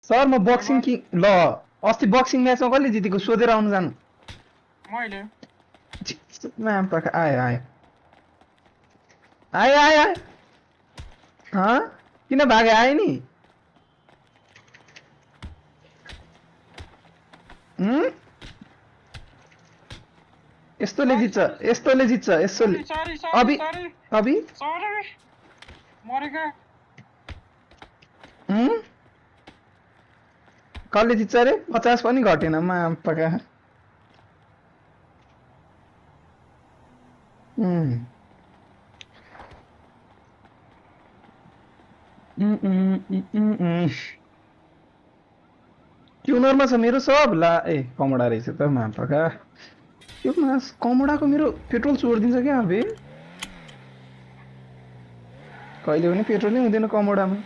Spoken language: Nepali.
सर म बक्सिङ कि ल अस्ति बक्सिङ म्याचमा कसले जितेको सोधेर आउनु जानु मैले म्याम पख आयो आयो आयो आयो आयो हँ किन भागे आयो नि यस्तोले जित्छ यस्तोले जित्छ यस्तोले अभि अभि मरेका कसले जित्छ अरे 50 पनि घटेन म्याम पका ट्युनरमा छ मेरो सब ला ए कमडा रहेछ त मापका यो मास कमडाको मेरो पेट्रोल छोडिदिन्छ क्या अबे कहिले पनि पेट्रोलै हुँदैन कमडामा